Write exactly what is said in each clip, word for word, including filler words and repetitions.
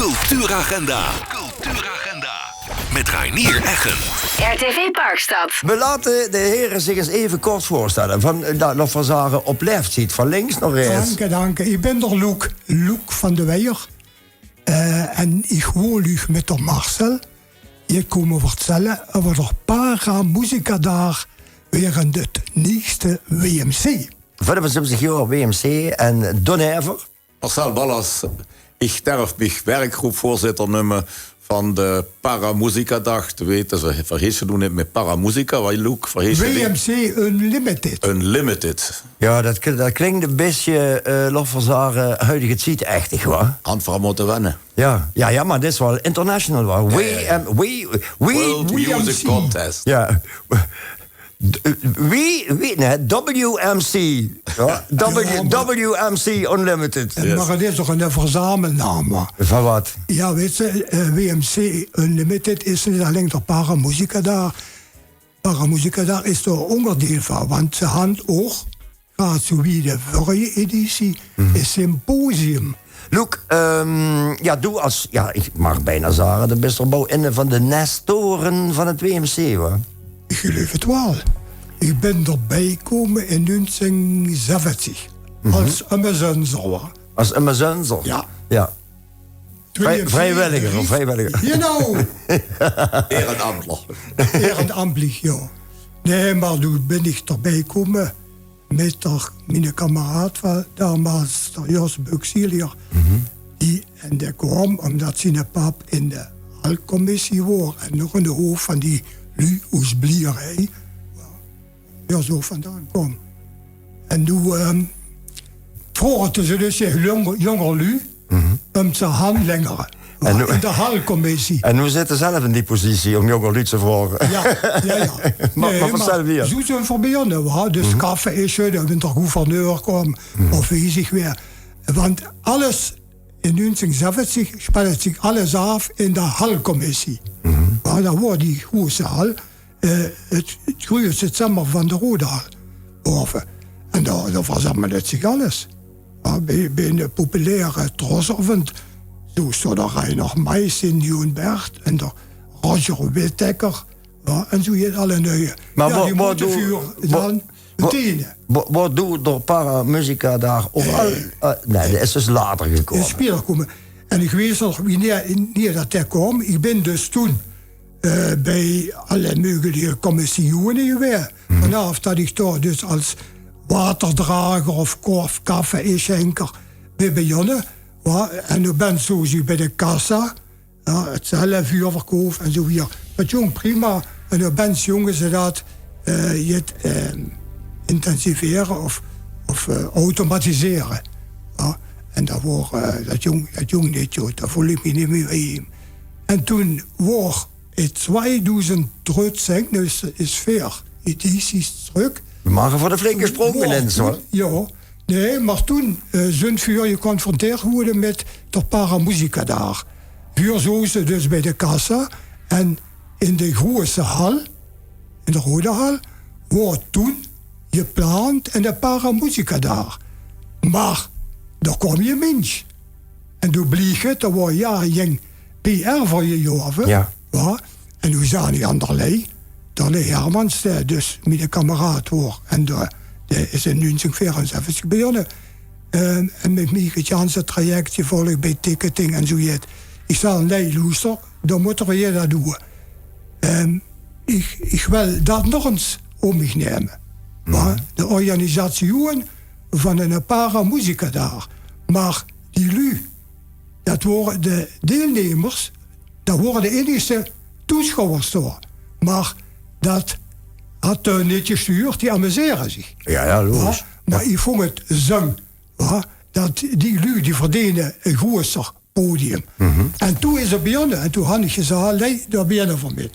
Cultuuragenda. Cultuuragenda. Met Reinier Eggen. R T V Parkstad. We laten de heren zich eens even kort voorstellen. Van, eh, nou, nog van zagen op leeftijd, van links naar rechts. Danke, danke. Ich bin d'r Loek, Loek van de Weijer. Eh, en ich woor uch mit d'r Marcel. Hie kómme vertelle euver d'r Paramusicadaag während 't neegste W M C. Vijfenzeventig jaar W M C en Don Hever. Marcel Ballas, ich derf mich werkgroepvoorzitter numme van de Paramusicadaag. Te wete, ze verhisse noe nit mit Paramusica, wat Loek verhisse W M C Unlimited. Unlimited. Ja, dat, kl- dat klinkt een beetje, eh laot verzage, huidige tiedechtig, wa? Handvol moeten wennen. Ja, ja, ja, maar dit is wel international, wa? Ja, ja, ja. W M, W, W, World W M C. Music Contest. Ja. D- W, W, nee, W M C. Ja, W, W M C Unlimited. Yes. Maar het is toch een verzamelnaam, wa? Van wat? Ja, weet ze, eh, W M C Unlimited is niet alleen de Paramusicadaag. Paramusicadaag is er onderdeel van, want ze han ook, gaat zo wie de vorige editie, een symposium. Loek, ehm, ja, doe als, ja, ik mag bijna zeggen, de bist toch wel een van de nestoren van het W M C, wa? Ich gleuf 't waal. Ich bin d'rbie kómme in nuungsieng zevenzig. Als ummesunzer, wa? Als ummesunzer? Ja. Ja. Vrij- vrijwilliger, of vrijwilliger? Genau. Ehrenamtler. Ehrenamtlich, ja. Nee, maar doe bin ich d'rbie kómme mit d'r, miene kameraad van damals, d'r Jos Buxilier. Die, en dae kwaam omdat ziene pap in de halcommissie woor en nog in de hoof van die lu oes Blieërij. Ja, zo vandaan kwaam. En doe, ehm vroge ze dus de jong- jonger lu um ze handlengere. En noe- in de halcommissie. En noe zit ze zelf in die positie om jonger lu te vraoge. Ja, ja, ja. Maar, nee, maar vertel weer. Zo zint v'r begonne, wa? Dus café is, eh, dat d'r gouverneur kwaam, of wie zich weer. Want alles in nuungsieng zevenzig speelt zich alles af in de halcommissie. Wa, dat woor die groeëse hal, eh, het, het groeëste zimmer van de Roodal. Boven. En daar, daar verzamelde zich alles. Ja, bij, bij een populaire trosoavond, zo stond er Reiner Meis in Nürnberg en de Roger Whittaker. Ja, en zo heet alle nuie. Maar ja, wa- die wa- moeten doe- vuur wa- dan wa- meteen. Wa- wat doet de Paramusica daar ook al? Eh, nee, die is dus later gekomen. Is speler komen. En ik weet nog wie neer, neer dat hij kwam. Ik ben dus toen eh, bij alle mogelijke commissioenen geweest. Vanaf dat ik daar dus als waterdrager of ko- of café-schenker ben begonnen. Wa, en dan ben zo bij de kassa, ja, het zelf vuurverkoop en zo weer. Dat jong prima. En dan ben jongen ze dat eh, het eh, intensiveren of, of eh, automatiseren. Ja, en dat, woor, eh, dat, jong, dat jong niet, joh, daar voel ik me niet meer bij. En toen woor in tweeduizend drötzing, dus is veer edities terug. We maken voor de flinke sprong ineens, hoor. Ja, nee, maar toen eh, zint vuur geconfronteerd geworden met de Paramusica daar. Vuur zozen dus bij de kassa en in de groeëse hal, in de Roodal, woor toen gepland en de Paramusica daar. Maar daar kwam je mins. En doe bliek het, er woor ja jeng P R voor je joven. Ja. Ja. En doe zaan ik aan der lei, der lei Hermans, eh, dus miene kameraad woor. En de, de is in nuungsieng veerenzeventig begonnen. Eh, en met mij het ganse traject gevolgd bij ticketing en zo jet. Ik zaan, lei, loester, dan moeten we je dat doen. Ehm, ik, ik wil dat nog eens om mich nemen. Wa, de organisatie van een Paramusica daar. Maar die lu, dat woren de deelnemers, dat woren de enigste toeschouwers daar. Maar dat had er niet gestuurd, die amuseren zich. Ja, ja, logisch. Wa, maar ik vond het zang, wa, dat die lu die verdienen een groter podium. En toen is er begonnen. En toen had ik gezegd, nee, daar beginnen we met.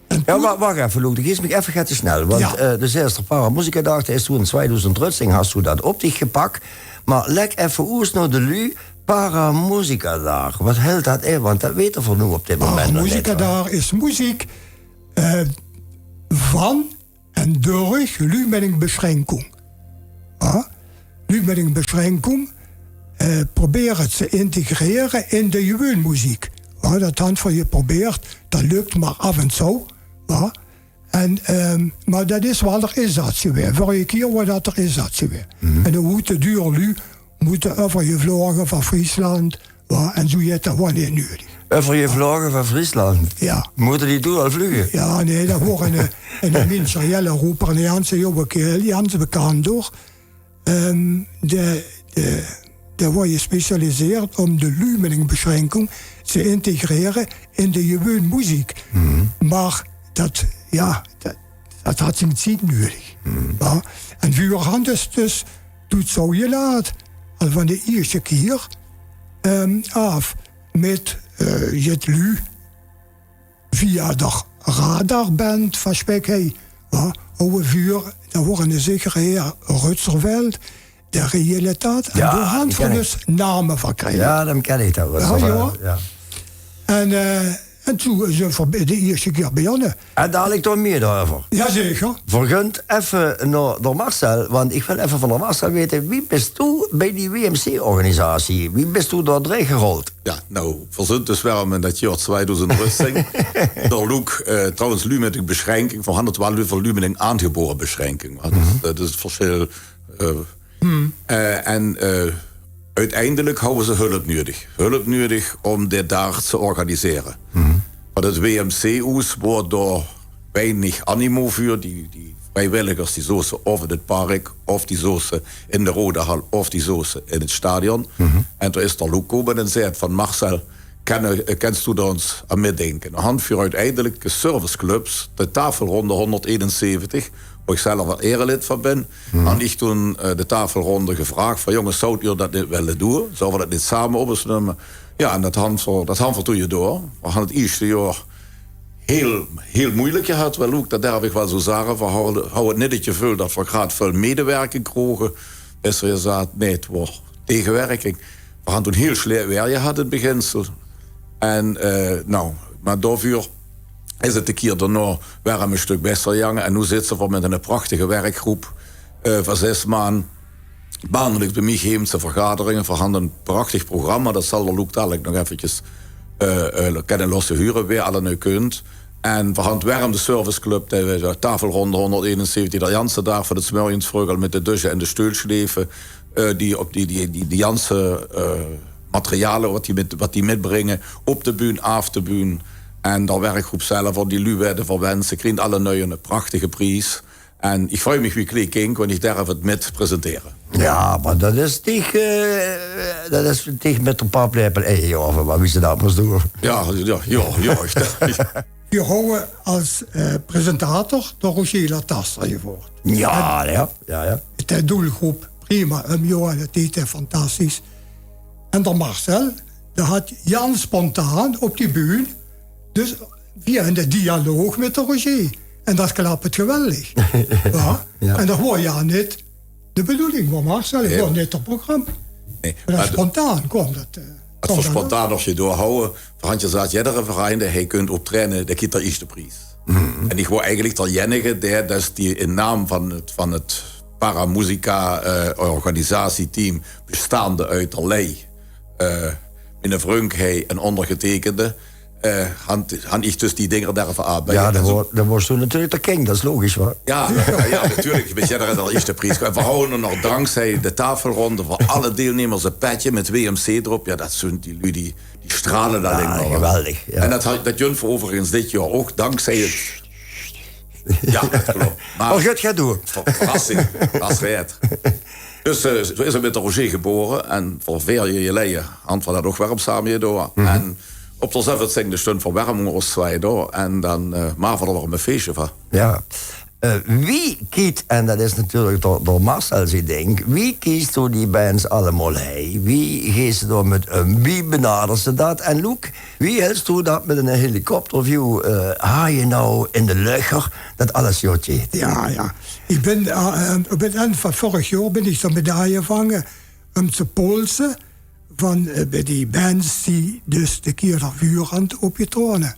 En ja, toen wa- wacht even, Loek. Dat is me even get te snel. Want ja, eh, de Zesde Paramusica-daag, dat is toen in tweeduizend drötzing, hast du dat op dich gepakt. Maar leg even oes naar de lu, Paramusica-daag. Wat hilt dat in? Want dat weten we nu op dit moment nog niet, hè. Paramusica-daag is muziek eh, van en durch lu met een beschränkung. Ja? Lu met een beschränkung. eh, probeer 't ze integrere in de jeweun meziek. Wa, dat hant v'r jeprobeerd, dat lök mer aaf en zoe. Wa. En, ehm, mer dat is waal d'r inzats jeweë. Vörrige kier woar dat d'r inzats jeweë. En dan mote duur lu mote euverjevloge van Friesland, wa, en zoe jet, dat woar neet nudig. Euverjevloge van Friesland? Ja. Mote die toen al vluge? Ja, nee, dat woar 'ne, 'ne ministeriëlle roeper, 'ne janse jonge kaerel, jans bekand, huur. Ehm, de, de, de woar jespecialiseerd um de lumening-beschränkung ze integrere in de jeweun meziek. Mer dat, ja, dat, dat hat zien tied nudig. Ja. En vuur hant dus, dus doet zoe jelaat, al van de ieësjte kier, ehm, aaf mit, eh, jet lu via d'r radarband van Spek, hey, wa, houwe vuur, dao woar 'ne zekere heer Rutserveld, de reële dat. En doe hant v'r dus name van kriege. Ja, dan ken ich dat wel. Ja, ja. En, eh, en toen zeen v'r de ieësjte kier bejonne. En dadelik dan mieë daoreuver. Jazeker. V'r gunt effe nao d'r Marcel, want ich wil effe van d'r Marcel wete, wie bis doe bie die W M C-organisatie, wie bis doe dao drein gerold? Ja, nou, v'r zunt dus werm in dat joar tweedoezend rösting. D'r Loek, eh, trouwens, lumening-beschränkung, v'r hant 't waal euver lumening-aangebore beschränkung. Wa, dat is, dat is 't versjil. Eh, eh, en, eh, oeteindelik houwe ze hulp nudig. Hulp nudig um dit dao ze organisere. Wa, dat W M C-oes woar dao weinig animo vuur. Die, die vriewilligers, die zoze of in 't park, of die zoze in de Rodehal, of die zoze in 't stadion. En doe is d'r Loek kome en zaet van: Marcel, ken, eh, kens doe dao ins aan mitdinke? Dan hant vuur oeteindelik de serviceclubs, de Tafelronde honderdeenenzeventig, woa ich zelf waal erelid van bin, hant ich toen, eh, de Tafelronde gevraag van: jonges, zoot uur dat neet wille doeë? Zouwe v'r dat neet same op ins numme? Ja, en dat hant v'r, dat hant v'r toen jedoa. V'r hant 't ieësjte joar hiel, hiel meujelik jehad, wel Loek, dat derf ich waal zoe zage. V'r houwe, houwe neet 't jeveul dat v'r graad väöl medewerking kroge. Is d'r jezaat: nee, 't woar tegewerking. V'r hant toen hiel sjlecht weer jehad in 't beginsel. En, eh, nou, mer daovuur is 't de kier daonao werm e sjtök besser jejange. En noe zitse v'r mit 'n prachtige werkgroep, eh, van zes maan maandeliks bie mich heem te vergaderinge. V'r hant e prachtig programma, dat zal d'r Loek dadelik nog effekes, eh, eh, kenne losse hure, wae allemaol kunt. En v'r hant werm de serviceclub, de, de Tafelronde honderdeenenzeventig, d'r janse daag van 't 's mörjens vreug al mit de dusje en de steulsleefe, eh, die op die, die, die, die janse, eh, materiale wat die mit, wat die mitbringe, op de bühn, aaf de bühn. En d'r werkgroep zelf, die lu weëde verwens, kriege allemaol 'ne prachtige pries. En ich frei mich wie klee kink, wen ich derf 't mit presentere. Ja, mer dat is dich, eh, dat is dich mit d'r paplepel ei jejaove, mer wie ze dat mós doeë. Ja, ja, ja, ja. Ich, Veer houwe es, eh, presentator d'r Roger Lataster jevoerd. Ja, ja, ja, ja. De doelgroep prima, um, Johan, dat deet hij fantastisch. En d'r Marcel, dae hat Jan spontaan op die bühn, dus via 'ne dialoog mit d'r Roger. En dat klap 't geweldig. Ja. Ja. En dat woar ja nit de bedoeling, woar Marcel, dat woar nit 't programma. Nee, mer dat mer spontaan kwaam dat, eh, 't woar spontaan nog jedoa houwe. Veer hant jezaat, jedere verein dae hei kunt optraeje, dae kriet d'r ieësjte pries. En ich woar eigelik d'r jennige dae dus die in naam van 't, van 't Paramusica, eh, organisatieteam, bestaande oet d'r lei, eh, miene vrunk hei en óngergetekende, eh, hant, hant ich dus die dinger derve aanbeje. Ja, dan woar, dan woars doe natuurlik d'r king, dat is logisch, wa? Ja, ja, ja, natuurlik. Ich bin jedere d'r ieësjte pries. En veer houwe nog dankzij de tafelronde veur alle deelnemers e petje mit W M C d'rop. Ja, dat zunt die lu die, die strale allein mer. Geweldig, ja. En dat, dat junt veer euverigens dit joar ouch, dankzij 't. Ja, dat klop. Mer ver-, verrassing, dat is 't. Dus, eh, zoe is 't mit d'r Roger jebaore en veur veer joar jeleie hant veer dat ouch werm same jedoa. En op d'r zevvetsingde sjtunt veer werm ós twieë doa en dan, eh, make veer d'r werm e feesje van. Ja. Eh, wie kiet, en dat is natuurlik d'r, d'r Marcel zie dink, wie kies doe die bands allemaol hei? Wie gees doe doamit um? Wie benaders doe dat? En Loek, wie hils doe dat mit 'ne helikopterview, eh, hei en noe in de löcher, dat alles joa jeet? Ja, ja. Ich bin, eh, op 't end van vörig joar bin ich doamit aanjevange um te polse van, eh, bie die bands die dus de kier d'rveur hant opjetroaje,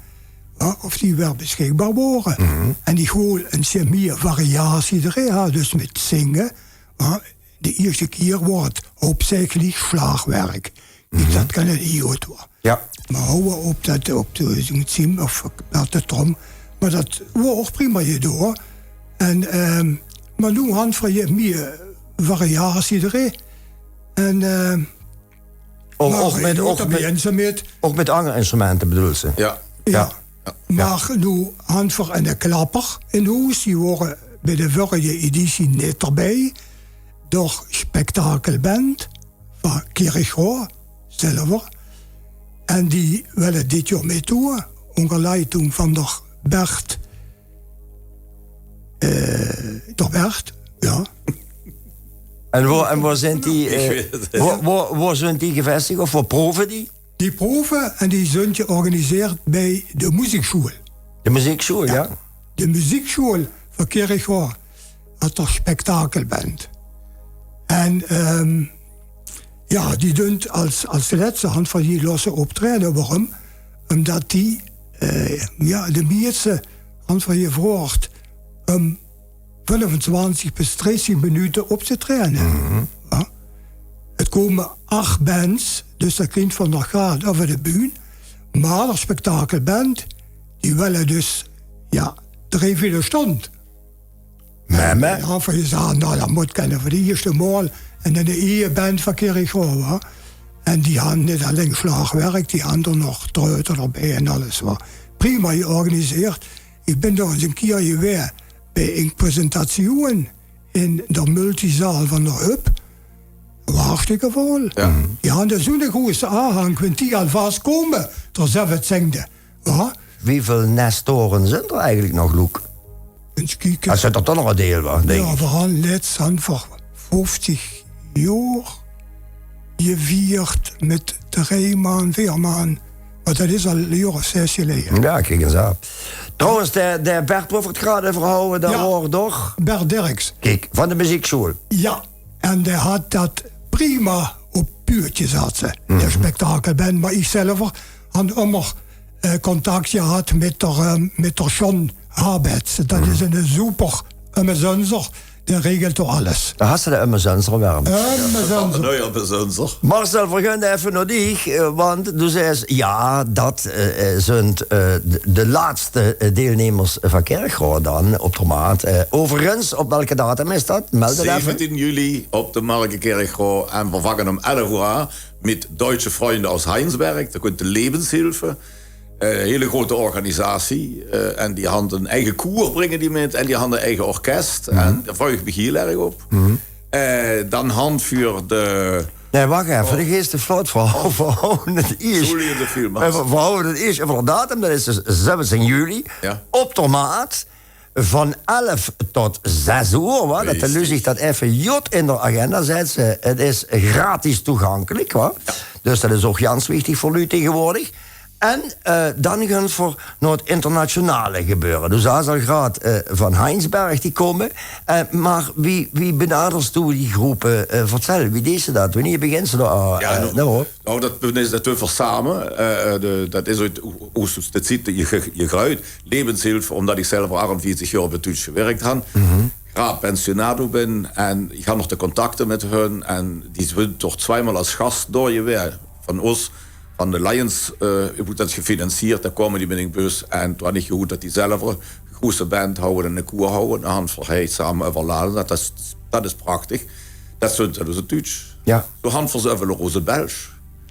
wa, of die weer beschikbaar wore. En ich hool 'n bietje mieë variatie d'rin, ha, dus mit zinge, wa, de ieësjte kieër woar 't hoopzäkkelik sjlaagwerk. Kiek, dat kan 'n ioot woar. Jao. Mer houwe op dat, op de, zoe'n tiem of op de trom. Mer dat woar ouch prima jedoa. En, ehm, mer noe han v'r hie mieë variatie d'rin. En, ehm, Ouch, mer ouch mit, ouch mit, ouch mit anger instrumente, bedoels se? Jao. Jao. Mer noe han v'r 'ne klapper in hoes, die woare bij de vörrige editie neet d'rbij. D'r spektakelband van Kirchroa zelver. En die wille dit joar mitdoa, ónger leiding van d'r Bert eh, toch Bert, jao. En woa, en woa zunt die, eh, woa, woa, woa zunt die gevestig of woa prove die? Die prove en die zunt jeorganiseerd bij de muzieksjoel. De muzieksjoel, jao. De muzieksjoel van Kirchroa hat d'r spektakelband. En, ehm, jao, die dunt als, als de lètste han v'r hie losse optraeje. Woarum? Ómdat die, eh, jao, de mieëste han v'r hie jevroagd óm viefentwintig bis dreitig minute op te traeje. Jao. 't Kómme ach bands, dus dat kint van nog gaar euver de bühn. Mer d'r spektakelband, die wille dus, jao, drei, veer sjtónd. Mer, mer. Jao, v'r zagte, noe, dat mót kinne veur de ieësjte moal. En dan de ieësjte band van Kirchroa. En die han neet alling sjlaagwerk, die han d'r nog treuter d'rbij en alles, woar. Prima jeorganiseerd. Ich bin dao ins 'ne kieër jewaes bij 'n presentatioen in d'r multizaal van d'r Hub. Woar hartstikke vol. Jao. Die han d'r zoe'n groeëse aanhang, wen die alvas kómme, d'r zelf zingde. Jao. Wieväöl Nestore zunt d'r eigelik nog, Loek? Ins kieke. Jao, zunt d'r toch nog 'n deil, wa, dink ich. Jao, v'r han lèts han v'r vieftig joar jevierd mit drei man, veer man. Mer dat is al 'n joar of zes jeleje. Jao, kiek ins aan. Trouwens, de, de Bert, woa v'r 't grad euver hawwe, dat woar toch Bert Dirks. Kiek, van de muzieksjoel. Jao, en dae hat dat prima op puurtje zat, ze. De spektakelband, mer ich zelver han ummer, eh, contact jehad mit d'r, eh, mit d'r John Habets. Dat is 'ne super Ömmerzunzer, dae regelt toch alles. Dao has se de Ömmerzunzer werm. Ömmerzunzer. Marcel, v'r gaon effe nao dich, eh, want doe zaes, jao, dat, eh, eh, zunt, eh, de, de laatste, eh, deilnemers van Kirchroa dan op d'r Maat. Eh, euverigens, op welke datum is dat? Meld 't effe. Zeventien juli op de Marke Kirchroa en v'r vange óm elf oer aan mit Deutsche Freunde aus Heinsberg. Dao kump de Lebenshilfe. Eh, hele groeëte organisatie. Eh, en die han 'n eige koer, bringe die mit. En die han 'n eige orkes. En dao verheug ich mich hiel erg op. Eh, dan han v'r de... Nae, wach effe. De geeste vlot, v'r hawwe 't ieësj. Sorry, de film. Eh, v'r hawwe 't ieësj euver de datum. Dat is dus zeventien juli. Jao. Op d'r Maat. Van elf tot zes oer, wa? Dat de luuj zich dat effe jot in d'r agenda zètte. 't Is gratis toegankelik, wa? Jao. Dus dat is ouch gans wichtig veur luuj taegewoordig. En, eh, dan gaon v'r nao 't internationale gebeure. Doe zaas al graad, eh, van Heinsberg die kómme. Eh, mer wie, wie benaders doe die groepe, eh, vertèl, wie deis se dat? Wienie begins se dao aan? Jao, eh, noe, noe, noe, dat is natuurlik veur same. Eh, eh, de, dat is oet, oe-, oe-, oe-, de ziet je, je, je gruit. Lebenshilfe, ómdat ich zelver achtenveertig joar op de Tuuts jewirk han. Graad pensionado bin en ich han nog de contacte mit hun. En die zunt toch twiemaol als gas doa jewaes van ós, van de Lions, eh, woeët dat gefinancierd, dao kómme die mit in bus. En doe han ich jehuurd dat die zelver 'n groeëse band hawwe en 'ne koer hawwe. Doe han v'r hei same euverlaje. Dat is, dat is prachtig. Dat zunt dan ózze Tuuts. Jao. Doe han v'r zelver nog ózze Belsj.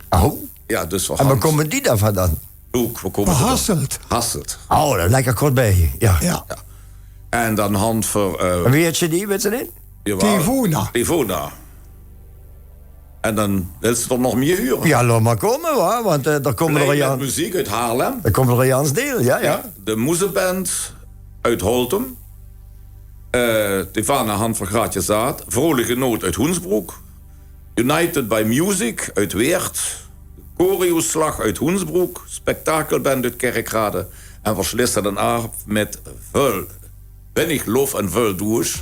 Oh. Jao, dus v'r han... En woa kómme die dan van dan? Loek, woa kómme ze dan? Hasselt. Hasselt. Oh, dat is lekker kort bij. Jao. Jao. En dan han v'r, eh... En wie hèt ze die, wits se die? Jawel. Tivona. Tivona. En dan wils se d'r nog mieë hure? Jao, laot mer kómme, wa, want, eh, d'r kómme d'r... Klein Jan, mit meziek oet Haarlem. D'r kómme d'r Jans deil, jao, jao. Jao, de Moezeband oet Holtum. Eh, Tivona han v'r graad jezaat. Vrolijke Noot oet Hoensbroek. United by Music oet Weert. Choreoslag oet Hoensbroek, spektakelband oet Kerkrade en v'r slisse dan aaf mit väöl, winnig lof en väöl doesj,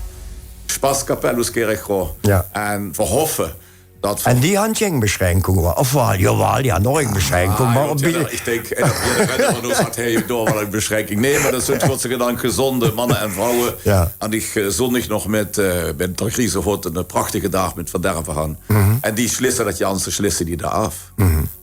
Spaskapel oet Kirchroa. Jao. En v'r hoffe Dat En die hant jeng besjrenkung, wa? Of waal? Jawaal, die hant nog eng besjrenkung, mer op jeder, ich dink, en op jeder Renner van ós hat hie door waal eng besjrenking. Nae, mer dat zunt godzijdank gezónde manne en vrouwe. En ich, eh, zóndig nog mit, eh, mit der Grieze Hot eine prachtige daag mit Verderve han. En die sjlisse dat janse, sjlisse die dao aaf.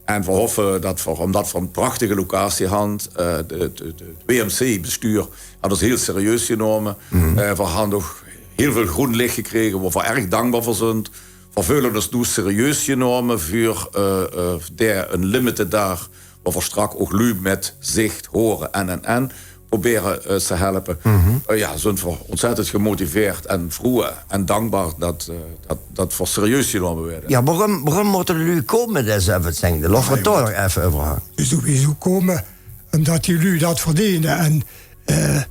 En veer hoffe dat veer, ómdat veer ein prachtige locatie han, eh, de, de, de W M C-bestuur hat ós hiel serieus genómme. Eh, veer han ouch hiel väöl groen lich gekrege, wo veer erg dankbaar veur zunt. Veer veule ós noe serieus genómme veur, eh, eh, dae Unlimited daag, wo veer sjtrak ouch luuj mit zicht, hore en, en, en probere, eh, te helpe. Eh, jao, zunt veer óntzèttend gemotiveerd en vroe en dankbaar dat, eh, dat, dat veer serieus genómme waere. Jao, waorum, waorum mótte de luuj kómme, des effe zègke? Laot v'r 't dao nog effe euver han. Sowieso kómme, ómdat die luuj dat verdene. En, eh,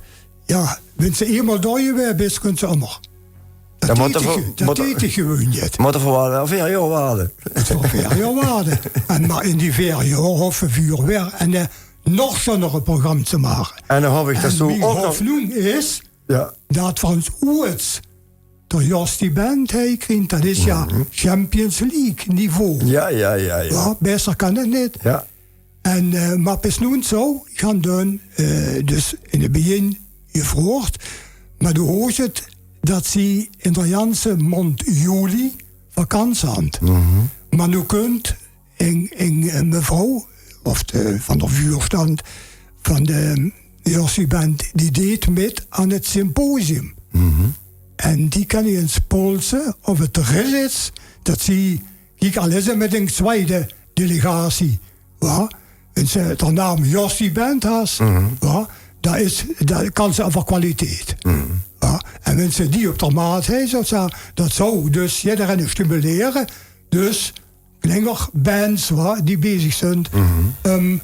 jao, wens se einmaol dao gewaes bis, kóns se ummer. Dat mótte v'r, mótte v'r waal veer jaor wachte. Dat is waal veer jaor wachte. En, mer in die veer jaor hoffe veer weer ein, eh, nog sjoenere program te make. En dan hoop ich dat zo mien ouch nog hofnung is dat v'r ós oets der Josty Band hie krieje, dat is jao Champions League niveau. Jao, jao, jao, jao. Jao, besser kan 't neet. Jao. En, eh, mer 't is noe zo, ich han dan, eh, dus in 't begin gevraog, mer doe hoors 't dat ze in der janse maond juli vakantie han. Mer noe kunt eng, eng, eh, mevrouw, of de, van der vuurstand van de Josty Band, die deet mit aan 't symposium. En die kan ich ins polse of 't d'r is, dat ze, kiek, al is 't mit eng zwiede delegatie, wa? Wens se der naam Josty Band has, wa? Dat is, dat kan ze euver kwaliteit. Wa? En wens se die op der maat heis, dat zou, dat zou dus jederein stimulere. Dus klenger bands, wa, die bezig zunt, eh,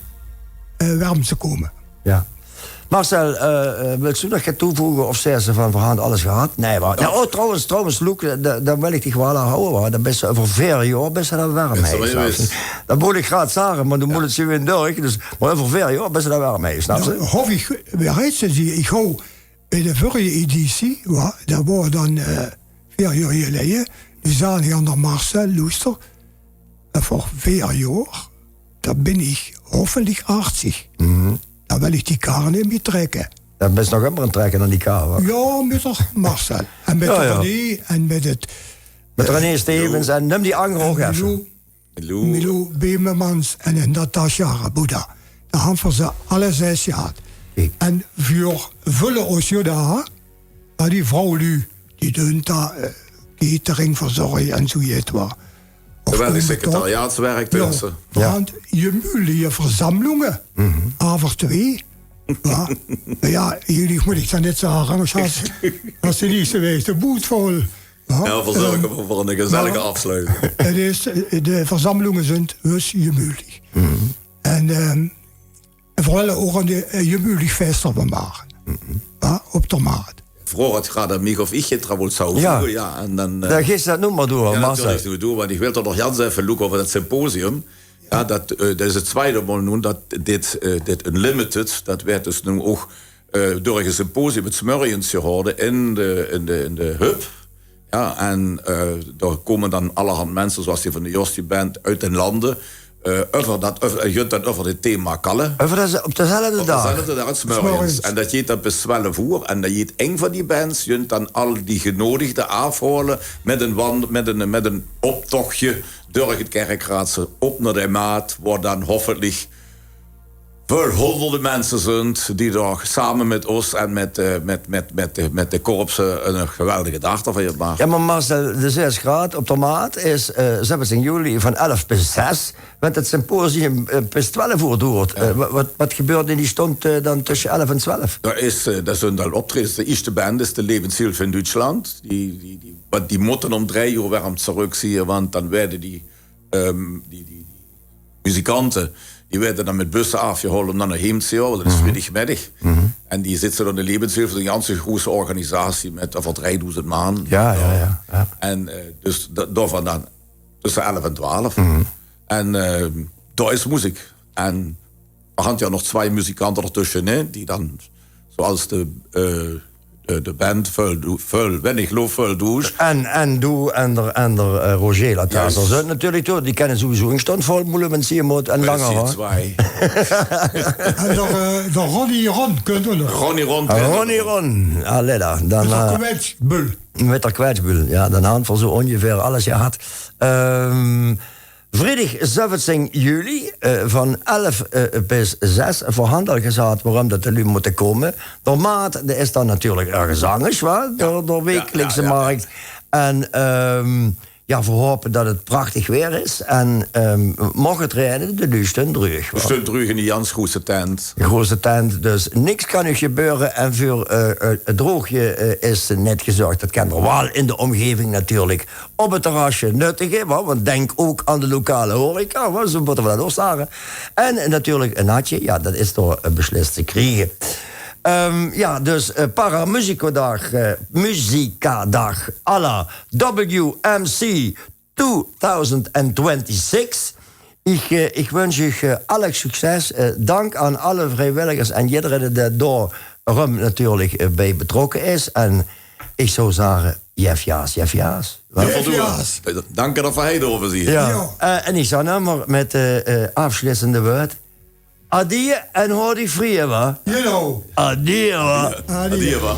werm te kómme. Jao. Marcel, eh, eh, wils doe nog get toevoege of zaes se van, veer hant alles gehad? Nae, wa? Jao, oh, trouwens, trouwens, Loek, eh, da-, dan wil ich dich waal aanhawwe, wa? Dan bis se euver veer jaor, bis se dan werm heis. Dat wól ich graad zage, mer doe mós 't zoe in durch, dus, mer euver veer jaor bis se dan werm heis, snap se? Jao, hof ich weer heis te zieë. Ich hou Bie de vörrige editie, wa, dat woar dan, eh, veer jaor geleje, doe zag ich aan der Marcel: "Loester, euver veer jaor, dan bin ich hoffentlich achtzig. Dan wil ich die kar neet mie trèkke." Dan bis se nog ummer aan 't trèkke aan die kar, wa? Jao, mit der Marcel. En mit der René en mit 't, mit René Stevens en num die anger ouch effe. Milou Beememans en, en Natasja Rabuda. Dao hant v'r ze alle zes gehad. En v'r völle ós jo dao, mer die vrouwluuj, die dunt dao, eh, catering verzorge en zoe jet wa. Of geweldig secretariaatswerk, jao, dus, eh. V'r hant gemütliche Versammlunge, aver twee. Jao, jao, ich mót 't dan neet zage, angers has, has se neet zo wied de boet vol. Jao, verzörge v'r veur ein gezellige aafsloeting. 't Is, eh, de versammlunge zunt dus gemütlich. En, ehm, en veural ouch aan de, eh, gemütlich feste van make. Jao, op der maat. Vroog 't graad aan mich of ich 't trouwens zou voege, jao, en dan, eh, dan geis se dat noe mer doon, jao, Marcel. Natuurlik doon v'r 't doon, want ich wil toch nog jans effe loeke euver dat symposium. Jao, dat, eh, dat is 't zwiede maol noe dat dit, eh, dit Unlimited, dat weurt dus noe ouch eh, durch ein symposium 's mörges gehaoje in de, in de, in de hub. Jao, en, eh, dao kómme dan allerhand minse, zoeas die van de Josty Band, oet d'n lande, eh, euver dat, euver, eh, junt dan euver dit thema kalle. Euver dat, op dezelfde daag? Op dezelfde daag, 's mörges. 's Mörges. En dat geit dan bis twelf oer. En dan geit ein van die bands, junt dan al die genodigde aafhaole mit ein wan-, mit ein, mit ein optochje durch 't Kerkraadse op nao de Maat, wo dan hoffentlich väöl hóngerde minse zunt die dao same mit ós en mit, eh, mit, mit, mit de, mit de korpse ein geweldige daag d'rvan gemaak. Jao, mer Marcel, de zesgraad op der Maat is, eh, zeventien juli van elf bis zes, want 't symposium, eh, bis twelf oer doert. Jao. Eh, wa-, wat, wat gebeurt in die stond, eh, dan tösse elf en twelf? Dao is, eh, dao zunt al optraejes. De ierste band is de Lebenshilfe in Duitsland. Die, die, die, want die mótte óm drie oer werm trök zieë, want dan weerde die ehm, die, die, die muzikante, die weerde dan mit busse aafgehaold óm dan nao heem te zieë, want dat is vriedigemiddig. En die zitte dan in de Lebenshilfe, ein ganse groeëte organisatie mit euver driedoezend man. Jao, jao, jao, jao. En, eh, dus da-, daovandaan tösse elf en twelf. En, ehm, dao is meziek. En v'r hant jao nog twee muzikante d'rtösje, hè, die dan, zoeas de, eh, de, de band Völ, Völ, Wenn ich lof, Völ duusch. En, en doe en der, en der eh, Roger Latazer. Zönt natuurlik door. Die kenne sowieso ing stond vol moele, wenn sie moot en langer, hoor. En der, eh, der Ronnie Ron, kunt u nog? Ronnie Ron. Ronnie Ron. Allee, dan. Mit der eh, kwetsbul. Mit der kwetsbul. Ja, dan han v'r zo ongeveer alles gehad. Ehm Vriedig zeventien juli eh, van elf eh, bis zes verhandel gezaat waorum dat de luuj motte komme. Der Maat, dae is dan natuurlik örges angers, wa? Der, der wekelikse markt. En ehm ja, v'r hope dat 't prachtig weer is. En ehm moch 't raene, de luuj stunne dreug, wa? Stunne dreug in die jans groeëse tent. Groeëse tent, dus niks kan uch gebeure. En veur eh, eh, 't droogje eh, is net gezörg. Dat kent der waal in de omgeving natuurlik. Op 't terrasje nuttige, wa, want denk ouk aan de lokale horeca, wa, zo motte v'r dat ouk zage. En natuurlik e natje, ja, dat is door eh, beslis te kriege. Ehm, ja, dus eh, Paramusicodag, eh, Musicadag à la W M C two thousand twenty-six. Ich, eh, ich wunsj uch eh, alle succes. Eh, dank aan alle vriewilligers en jiddereen dae dao rum natuurlik eh, bie betrokke is. En ich zou zage, jef jaas, jef jaas. Wa? Jef jaas. Eh, dank dat v'r hie euver zien. Ja. Ja. Eh, en ich zou noe mer mit eh, eh, aafsluutende wäörd. Adie en haw dich vrie, wa? Genau. Adie, wa? Adie. Adie, wa?